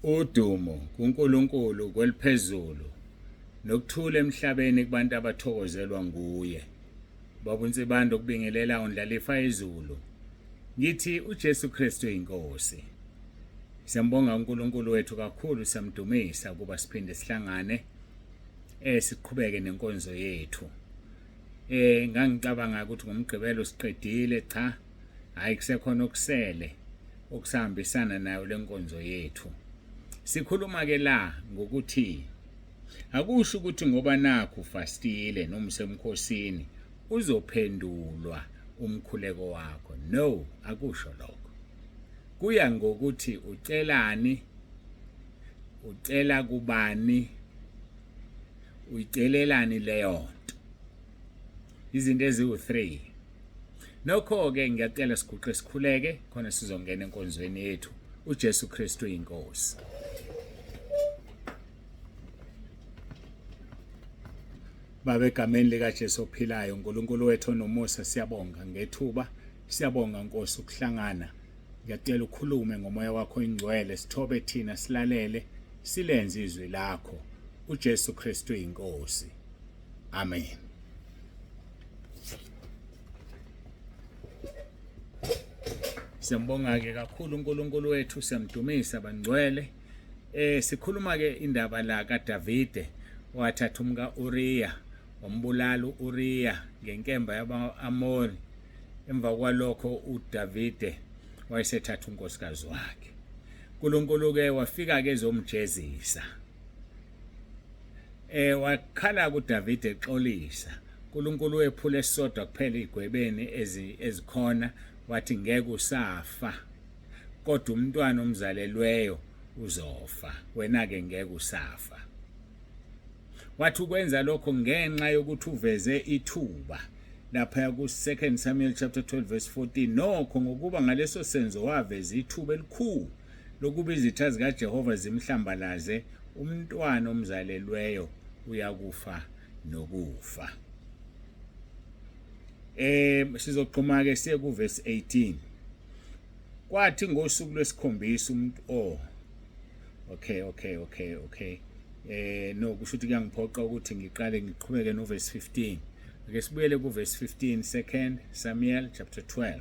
Udumo kuNkulunkulu kweliphezulu nokuthula emhlabeni kubantu abathokozelwa nguye. Baba uNsibande okubingelela uNdlalifa izulu. Ngithi uJesu Kristu inkosi. Siyambonga uNkulunkulu wethu kakhulu siyamdumisa ukuba siphinde sihlangane siqhubeke nenkonzo yethu. Ngangicabanga ukuthi ngomgqibelo siqedile cha hayi kusekhona okusele okusahambisana nayo lenkonzo yethu. Sikhuluma ke la ngokuthi akusho ukuthi ngoba nakhu ufastile noma usemkhosini uzophendulwa umkhuleko wakho. No, akusho lokho. Kuya ngokuthi ucelani, ucela kubani, uyicelelani leyo nto. Izinto eziwu-3. Nokho-ke ngiyacela siguqe sikhuleke khona sizongena enkonzweni yethu. uJesu Kristu inkosi. Baba egameni likaJesu ophilayo, uNkulunkulu wethu onomusa, siyabonga ngethuba, siyabonga Nkosi ukuhlangana. Ngiyacela ukhulume ngomoya wakho oyingcwele, sithobe thina silalele, silenze izwi lakho. uJesu Kristu inkosi. Amen. Siyambonga-ke kakhulu uNkulunkulu wethu, siyamdumisa bangcwele. Sikhuluma ke indaba la kaDavide wathatha umka Uriya wambulala uUriya ngenkemba yaba-Amori. Emva kwalokho uDavide wayesethatha unkosikazi wakhe. uNkulunkulu ke wafika ke ezomjezisa. Wakhala kuDavide exolisa. uNkulunkulu wephula esisodwa kuphela igwebeni ezikhona wathi ngeke usafa. Kodwa umntwana omzalelweyo uzofa, wena-ke ngeke usafa. Wathi ukwenza lokho ngenxa yokuthi uveze ithuba lapha ku-2 Samuel chapter 12 verse 14. Nokho ngokuba ngaleso senzo waveza ithuba elikhulu lokuba izitha zikaJehova zimhlambalaze, umntwana omzalelweyo uyakufa nokufa. Sizoxhuma-ke siye kuvesi 18. Kwathi ngosuku lwesikhombisa umuntu oh okay okay okay okay no kusho ukuthi kuyangiphoqa ukuthi ngiqale ngiqhubeke no verse 15. Ake sibuyele ku verse 15 2 Samuel chapter 12.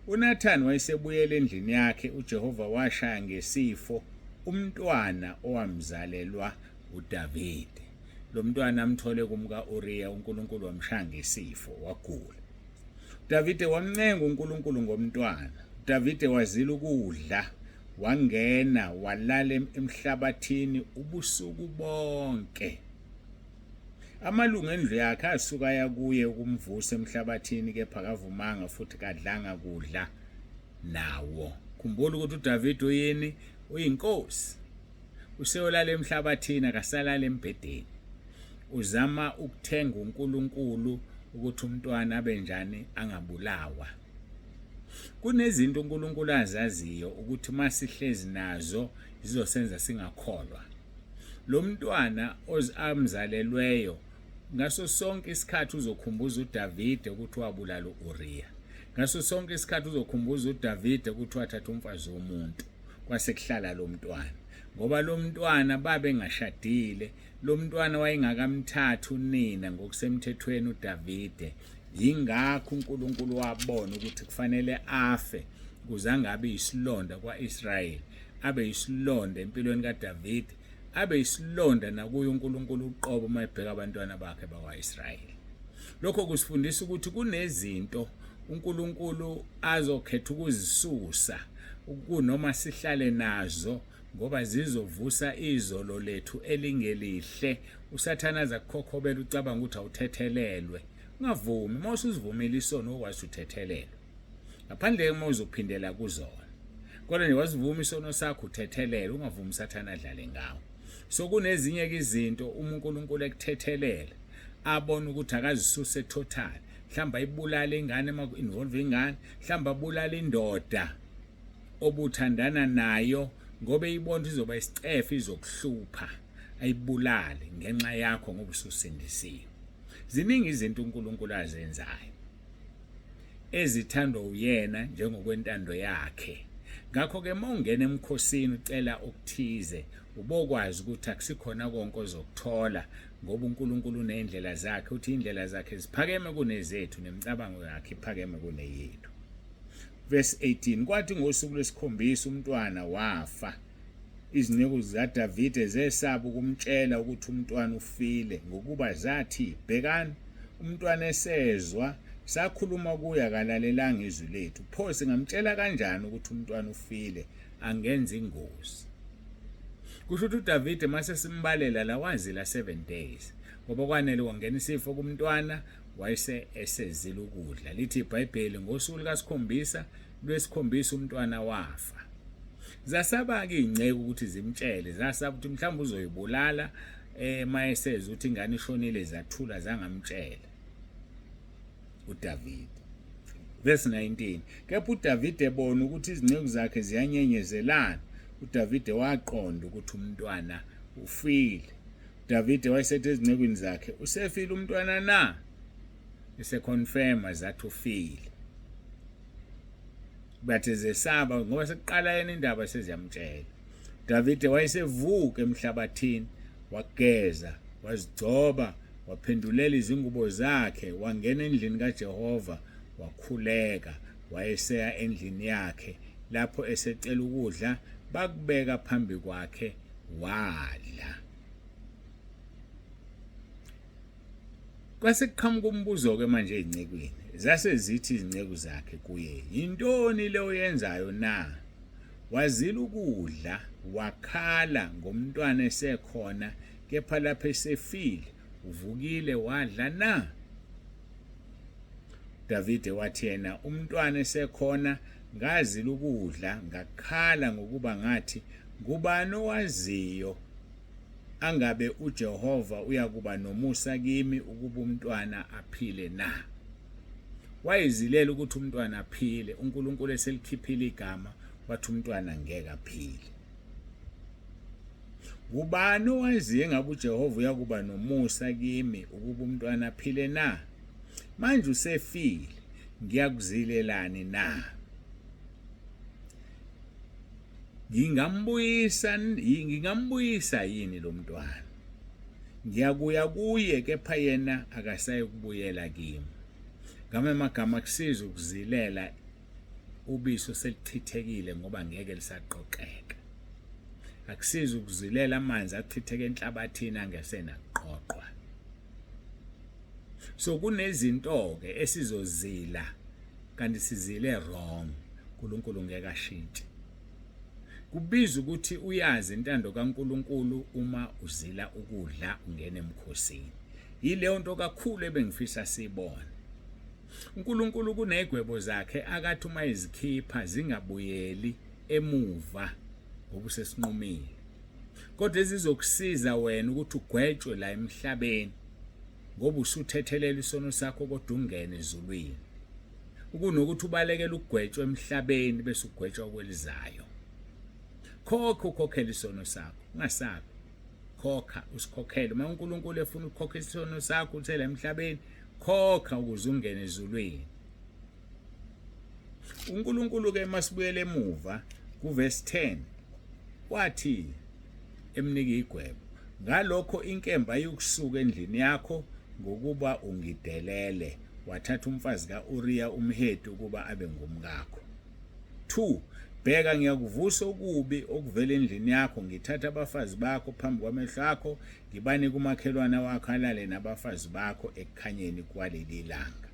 uNathan wayesebuyela endlini yakhe, uJehova washaya ngesifo umntwana owamzalelwa uDavide. Lo mntwana amthole kumka Uriya, uNkulunkulu wamshaya ngesifo wagula. Davide wamncenga uNkulunkulu ngomntwana. Davide wazila ukudla, wangena walala emhlabathini ubusuku bonke. Amalungu endlu yakhe asuka aya kuye ukumvusa emhlabathini, kepha akavumanga futhi kadlanga kudla nawo. Khumbula ukuthi uDavide uyini? Uyinkosi. Useyolala emhlabathini, akasalala embhedeni. Uzama ukuthenga uNkulunkulu ukuthi umntwana abe njani, angabulawa. Kunezinto uNkulunkulu azaziyo ukuthi masihlezi nazo zizosenza singakholwa. Lo mntwana amzalelweyo ngaso sonke isikhathi uzokhumbuza uDavide ukuthi wabulala uUriya. Ngaso sonke isikhathi uzokhumbuza uDavide ukuthi wathatha umfazi womuntu kwase kuhlala lo mntwana. Ngoba lo mntwana babengashadile, lo mntwana wayengakamthathi unina ngokusemthethweni uDavide. Yingakho uNkulunkulu wabona ukuthi kufanele afe ukuze angabi yisilonda kwa-Israyeli, abe yisilonda empilweni kaDavide, abe yisilonda nakuye uNkulunkulu uqobo uma ebheka abantwana bakhe bakwa-Israyeli. Lokho kusifundisa ukuthi kunezinto uNkulunkulu azokhetha ukuzisusa kunoma sihlale nazo ngoba zizovusa izolo lethu elingelihle. USathane aza kukhokhobela ucabanga ukuthi awuthethelelwe. Ungavumi, uma usuzivumile isono ukwazi uthethelelwe. Ngaphandle uma uzophindela kuzona. Kodwa nje wasivuma isono sakho uthethelelwe, ungavumi uSathane adlale ngawo. So kunezinye ke izinto uma uNkulunkulu ekuthethelela abona ukuthi akazisuse total, mhlawumbe ayibulale ingane uma ku-involve ingane, mhlawumbe abulale indoda obuthandana nayo ngoba eyibona izoba isicefe izokuhlupha, ayibulale ngenxa yakho ngoba ususindisiwe. Ziningi izinto uNkulunkulu azenzayo ezithandwa uyena njengokwentando yakhe. Ngakho-ke uma ungena emkhosini ucela okuthize, ubokwazi ukuthi akusikhona konke ozokuthola ngoba uNkulunkulu unezindlela zakhe, uthi indlela zakhe ziphakeme kunezethu nemicabango yakhe iphakeme kuneyethu. Verse 18, kwathi ngosuku lwesikhombisa umntwana wafa. Izinceku zikaDavide zesaba ukumtshela ukuthi umntwana ufile, ngokuba zathi, Bhekani, umntwana esezwa, sakhuluma kuye akalalelanga izwi lethu. Pho singamtshela kanjani ukuthi umntwana ufile, angenza ingozi? Kusho ukuthi uDavide mase simbalela la wazila 7 days, ngoba kwanele kwangena isifo kumntwana, wayese esezila ukudla. Lithi iBhayibheli ngosuku lukasikhombisa lwesikhombisa umntwana wafa. Zasaba-ke iy'nceku ukuthi zimtshele, zasaba ukuthi mhlawumbe uzoyibulala uma esezwa ukuthi ingane ishonile, zathula zangamtshela uDavide. Verse 19, kepha uDavide ebona ukuthi izinceku zakhe ziyanyenyezelana, uDavide waqonda ukuthi umntwana ufile. uDavide wayesethi ezincekwini zakhe, usefile umntwana na? Eseconfirma zathi ufile. Bathe zesaba ngoba sekuqala yena indaba seziyamtshela. Davide wayesevuka emhlabathini, wageza, wazigcoba, waphendulela izingubo zakhe, wangena endlini kaJehova, wakhuleka, wayeseya endlini yakhe. Lapho esecela ukudla, bakubeka phambi kwakhe, wadla. Kwase kuqhamuka umbuzo-ke manje ey'ncekwini. Zase zithi izinceku zakhe kuye, Yintoni le oyenzayo na? Wazila ukudla, wakhala ngomntwana esekhona, kepha lapho esefile, uvukile wadla na? Davide wathi yena, umntwana esekhona, ngazila ukudla, ngakhala ngokuba ngathi, ngubani owaziyo angabe uJehova uyakuba nomusa kimi ukuba umntwana aphile na? Wayezilela ukuthi umntwana aphile, uNkulunkulu eselikhiphile igama wathi umntwana ngeke aphile. Ngubani owaziyo engabe uJehova uyakuba nomusa kimi ukuba umntwana aphile na? Manje usefile, ngiyakuzilelani na? Ngingambuyisa ngingambuyisa yini lo mntwana? Ngiyakuya kuye kepha yena akasayikubuyela kimi. Ngamanye amagama akusizi ukuzilela ubisi oselichithekile ngoba ngeke lisaqoqeka. Akusizi ukuzilela amanzi achitheke enhlabathini angesenakuqoqwa. So kunezinto-ke esizozila kanti sizile wrong, uNkulunkulu ngeke ashintshe. Kubiza ukuthi uyazi intando kaNkulunkulu uma uzila ukudla ungena emkhosini. Yileyo nto kakhulu ebengifisa siyibone. uNkulunkulu kunezigwebo zakhe akathi uma ezikhipha zingabuyeli emuva ngoba usesinqumile. Kodwa ezizokusiza wena ukuthi ugwetshwe la emhlabeni ngoba usuthethelela isono sakho kodwa ungene ezulwini. Kunokuthi ubalekele ukugwetshwa emhlabeni bese ugwetshwa kwelizayo. Khokha ukhokhele isono sakho, ungasabi. Khokha usikhokhele. Uma uNkulunkulu efuna ukukhokha isono sakho uthela emhlabeni, khokha ukuze ungene ezulwini. uNkulunkulu ke masibuyele emuva kuverse 10 wathi emnika igwebo, ngalokho inkemba ayikusuka endlini yakho ngokuba ungidelele wathatha umfazi ka-Uriya umHeti ukuba abe ngumkakho. 2 Bheka ngiyakuvusa okubi okuvela endlini yakho, ngithatha abafazi bakho phambi kwamehlo akho, ngibanike umakhelwane wakho alale nabafazi bakho ekukhanyeni kwaleli langa.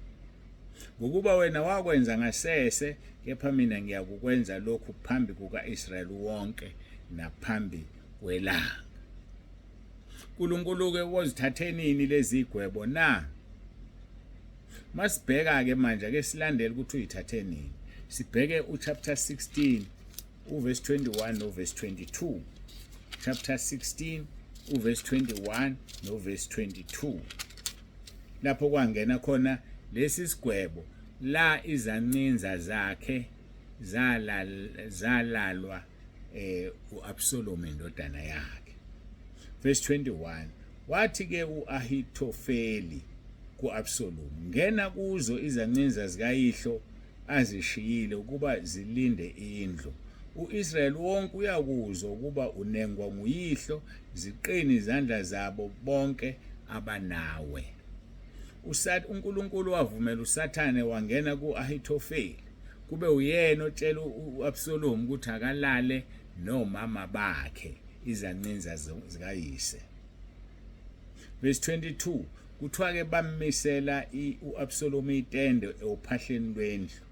Ngokuba wena wakwenza ngasese, kepha mina ngiyakukwenza lokhu phambi kuka-Israyeli wonke naphambi kwelanga. uNkulunkulu-ke wozithathe nini lezi gwebo na? Masibheka-ke manje ake silandele ukuthi uyithathe nini. Sibheke uchapter 16 uverse 21 noverse 22. Chapter 16 uverse 21 noverse 22. Lapho kwangena khona lesi sigwebo la izancinza zakhe zalalwa uAbsalom indodana yakhe. Verse 21, wathi ke uAhithofeli kuAbsalom, ngena kuzo izancinza zikayihlo azishiyile ukuba zilinde indlu, U-Israyeli wonke uyakuzwa ukuba unengwa nguyihlo, ziqine izandla zabo bonke abanawe. UNkulunkulu wavumela uSathane wangena ku-Ahithofeli, kube uyena otshela u-Absalomu ukuthi akalale nomama bakhe, izancinza zikayise. Verse 22 kuthiwa-ke bammisela u-Absalomu itende ophahleni lwendlu.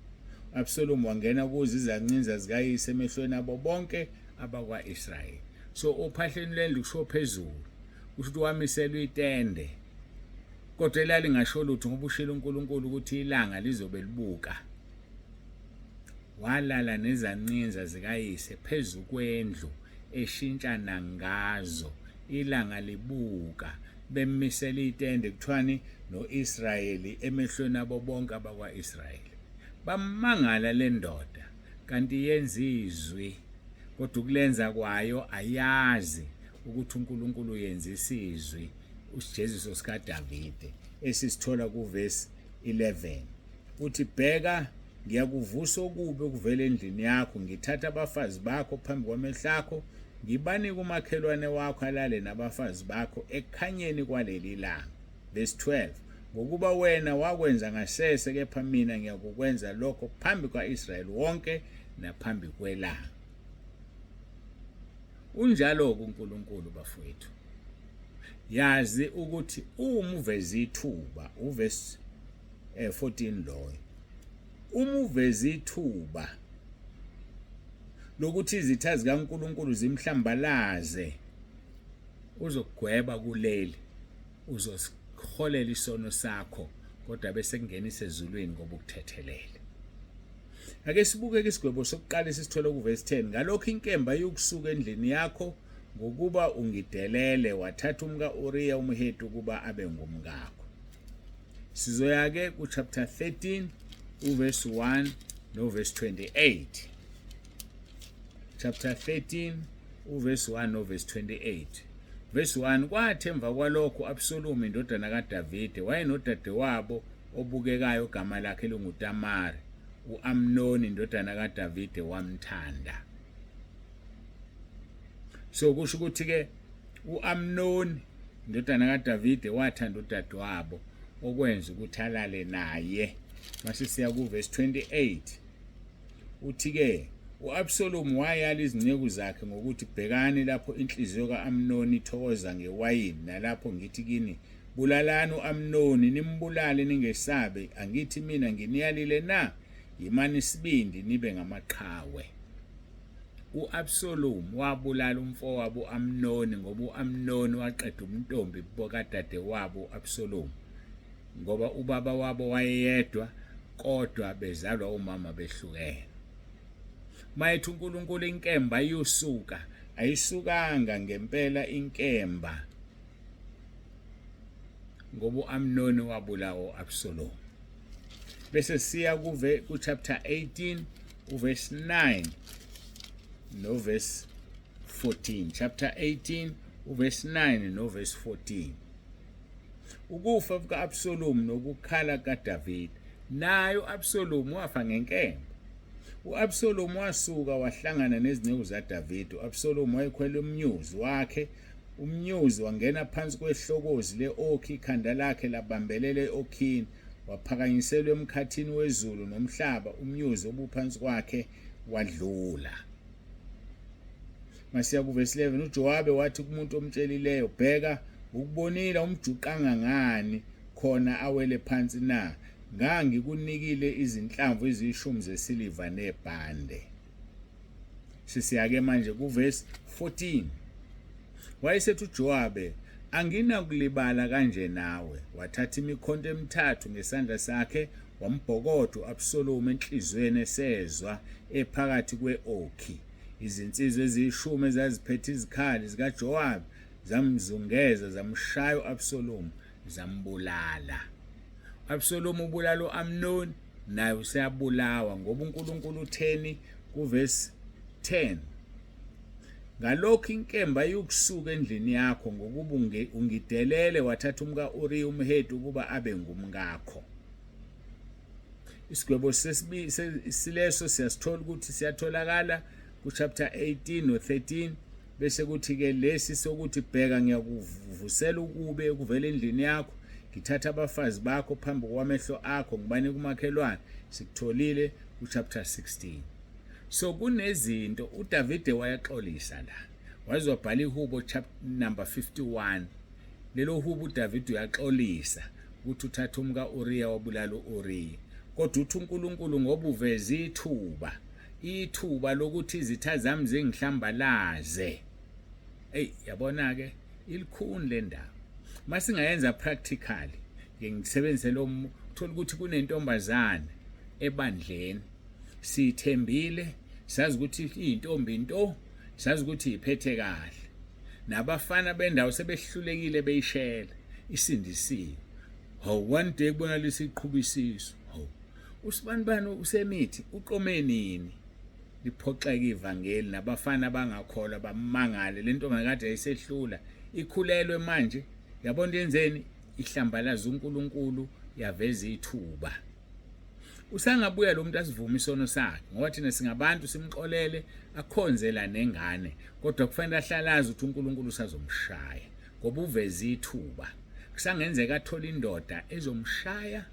U-Absalomu wangena kuzo izancinza zikayise emehlweni abo bonke abakwa-Israyeli. So ophahleni lwendlu kusho phezulu, kusho ukuthi wamiselwa itende. Kodwa elalingasho lutho ngoba ushilo uNkulunkulu ukuthi ilanga lizobe libuka. Walala nezancinza zikayise phezu kwendlu eshintshana ngazo ilanga libuka bemmisela itende kuthiwani no-Israyeli emehlweni abo bonke abakwa-Israyeli. Bamangala le ndoda kanti yenza izwi kodwa ukulenza kwayo ayazi ukuthi uNkulunkulu uyenzisa izwi usijeziso sikaDavide esisithola kuvesi 11 uthi bheka ngiyakuvusa okubi okuvela endlini yakho ngithatha abafazi bakho phambi kwamehlo akho ngibanike umakhelwane wakho alale nabafazi bakho ekukhanyeni kwaleli langa verse 12 ngokuba wena wakwenza ngasese kepha mina ngiyakukwenza lokho phambi kwa-Israyeli wonke naphambi kwelanga unjalo-ke uNkulunkulu bafowethu yazi ukuthi uma uveza ithuba uvesi 14 eh, loyo uma uveza ithuba lokuthi izitha zikaNkuluNkulu zimhlambalaze uzokugweba kuleli uzosiholela isono sakho kodwa bese kungenisa ezulwini ngoba ukuthethelele Ake sibuke isigwebo sokuqala esisithola kuvesi 10 ngalokho inkemba iyokusuka endlini yakho ngokuba ungidelele wathatha umka-Uriya umHeti ukuba abe ngumkakho. Sizoya-ke ku-chapter 13 uvesi 1 novesi 28. Chapter 13 uvesi 1 novesi 28. Verse 1 kwathi emva kwalokho u-Absalomu indodana kaDavide wayenodadewabo obukekayo ogama lakhe linguTamari u-Amnoni indodana kaDavide wamthanda. So kusho ukuthi ke uAmnoni indodana kaDavide wathanda udadewabo okwenza ukuthi alale naye. Mase siya kuverse 28 uthi ke uAbsalomu wayala izinceku zakhe ngokuthi bhekani lapho inhliziyo kaAmnoni ithokoza ngewayini nalapho ngithi kini bulalani uAmnoni nimbulale ningesabe angithi mina nginiyalile na yimani isibindi nibe ngamaqhawe U-Absalomu wabulala umfowabo u-Amnoni ngoba u-Amnoni waqeda ubuntombi bukadadewabo u-Absalomu ngoba ubaba wabo wayeyedwa kodwa bezalwa omama behlukene. Mayethi uNkulunkulu inkemba iyosuka, ayisukanga ngempela inkemba ngoba u-Amnoni wabulawa u-Absalomu. Bese siya kuve ku chapter 18 uverse 9 no verse 14. Chapter 18 uverse 9 no verse 14. Ukufa kuka-Absalomu nokukhala kukaDavide. Naye u-Absalomu wafa ngenkemba. U-Absalomu wasuka wahlangana nezinceku zaDavide. U-Absalomu wayekhwele umnyuzi wakhe Umnyuzi wangena phansi kwehlokozi le-okhi, ikhanda lakhe labambelela e-okhini. Waphakanyiselwa emkhathini wezulu nomhlaba, umnyuzi obuphansi kwakhe wadlula. Masiya kuvesi 11 uJowabe wathi kumuntu omtshelileyo, bheka ukubonile umjuqanga ngani khona awele phansi na? Ngangikunikile izinhlamvu eziyishumi zesiliva nebhande. Sisiyake manje kuvesi 14. Wayesethi uJowabe, anginakulibala kanje nawe. Wathatha imikhonto emithathu ngesandla sakhe, wambhokoda u-Absalomu enhliziyweni esezwa ephakathi kwe-okhi. Izinsizwa eziyishumi ezaziphethe izikhali zikaJowabe zamzungeza zamshaya u-Absalomu zambulala. U-Absalomu ubulala u-Amnoni naye useyabulawa ngoba uNkulunkulu utheni kuvesi 10 ngalokho inkemba iyokusuka endlini yakho ngokuba ungidelele wathatha umka-Uriya umHeti ukuba abe ngumkakho. Isigwebo sesibili sileso siyasithola ukuthi siyatholakala. kuchapter 18 no 13, bese kuthi ke lesi sokuthi bheka ngiyakuvusela ukube ukuvela endlini yakho, ngithatha abafazi bakho phambi kwamehlo akho ngibanike umakhelwane, sikutholile kuchapter 16. So kunezinto uDavide wayaxolisa la, waze wabhala ihubo chapter number 51. Lelo hubo uDavide uyaxolisa ukuthi uthatha umka Uriya wabulala uUriya, kodwa uthi uNkulunkulu ngoba uveza ithuba, ithuba lokuthi izitha zami zingihlambalaze. Ey, yabona ke ilikhuni le ndaba. Masingayenza practically, ngeke ngisebenzise lo, uthola ukuthi kunentombazane ebandleni, sithembile, sazi ukuthi iyintombi into, sazi ukuthi iphethe kahle, nabafana bendawo sebehlulekile beyishela, isindisiwe. Hawu, one day kubonakala isiqhuba isisu. Hawu, usibanibani usemithi, uqome nini? Liphoxeka ivangeli, nabafana abangakholwa bamangale, le ntombazane kade yayisehlula ikhulelwe manje, yabona yenzeni, ihlambalaza uNkulunkulu, yaveza ithuba. Usangabuya lo muntu asivume isono sakhe, ngoba thina singabantu simxolele, akhonzela nengane, kodwa kufanele ahlale azi ukuthi uNkulunkulu usazomshaya ngoba uveza ithuba. Kusangenzeka athole indoda ezomshaya,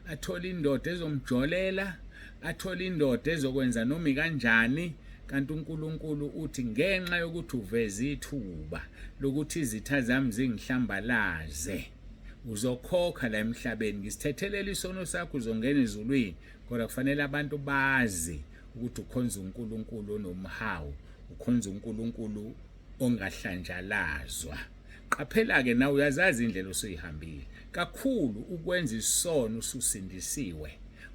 athole indoda ezomjolela, athole indoda ezokwenza noma ikanjani, kanti uNkulunkulu uthi ngenxa yokuthi uveza ithuba lokuthi izitha zami zingihlambalaze, uzokhokha la emhlabeni, ngisithethelela isono sakho, uzongena ezulwini. Kodwa kufanele abantu bazi ukuthi ukhonza uNkulunkulu onomhawu, ukhonza uNkulunkulu ongahlanjalazwa. Qaphela-ke nawe, uyazazi indlela osuyihambile kakhulu ukwenza isono ususindisiwe,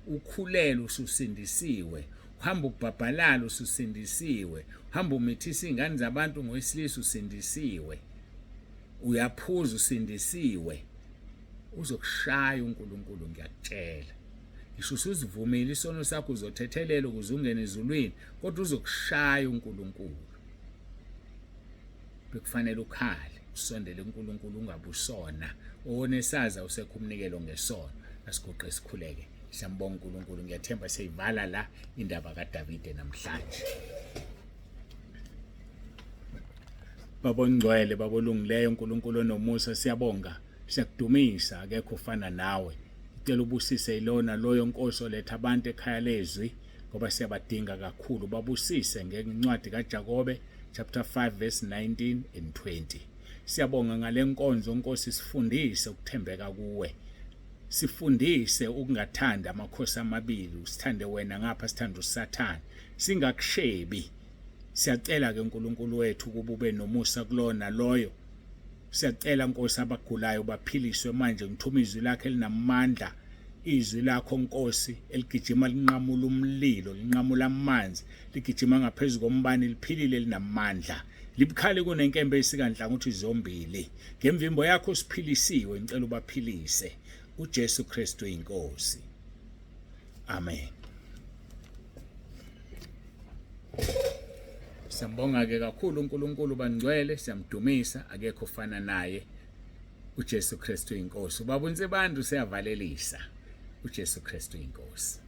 ukhulele ususindisiwe, uhamba ubhabhalala ususindisiwe, uhamba umithisa iy'ngane zabantu ngowesilisa usindisiwe, uyaphuza usindisiwe, uzokushaya uNkulunkulu, ngiyakutshela. Ngisho usuzivumile isono sakho, uzothethelela ukuze ungene ezulwini, kodwa uzokushaya uNkulunkulu. Bekufanele ukhale, usondele kuNkulunkulu, ungabusona owonesaza usekho umnikelo ngesono. Asiguqe sikhuleke. Siyambonga uNkulunkulu. Ngiyathemba siyivala la indaba kaDavide namhlanje. Baba ongcwele, Baba olungileyo, uNkulunkulu onomusa, siyabonga, siyakudumisa, akekho ofana nawe. Ngicela ubusise ilona loyo Nkosi oletha abantu ekhaya lezwi, ngoba siyabadinga kakhulu. Babusise ngencwadi kaJakobe chapter 5 verse 19 and 20. Siyabonga ngale nkonzo Nkosi, sifundise ukuthembeka kuwe. Sifundise ukungathandi amakhosi amabili, usithande wena ngapha sithande uSathane. Singakushebi. Siyacela ke uNkulunkulu wethu ukuba ube nomusa kulona loyo. Siyacela Nkosi, abagulayo baphiliswe manje. Ngithuma izwi lakho elinamandla, izwi lakho Nkosi eligijima linqamula umlilo, linqamula amanzi, ligijima ngaphezu kombani, liphilile, linamandla, libukhali kunenkemba esika nhlangothi zombili. Ngemvimbo yakho siphilisiwe, ngicela ubaphilise. uJesu Kristu inkosi. Amen. Siyambonga ke kakhulu uNkulunkulu bangcwele, siyamdumisa, akekho ofana naye. uJesu Kristu inkosi. Ubaba uNsibande useyavalelisa. uJesu Kristu inkosi.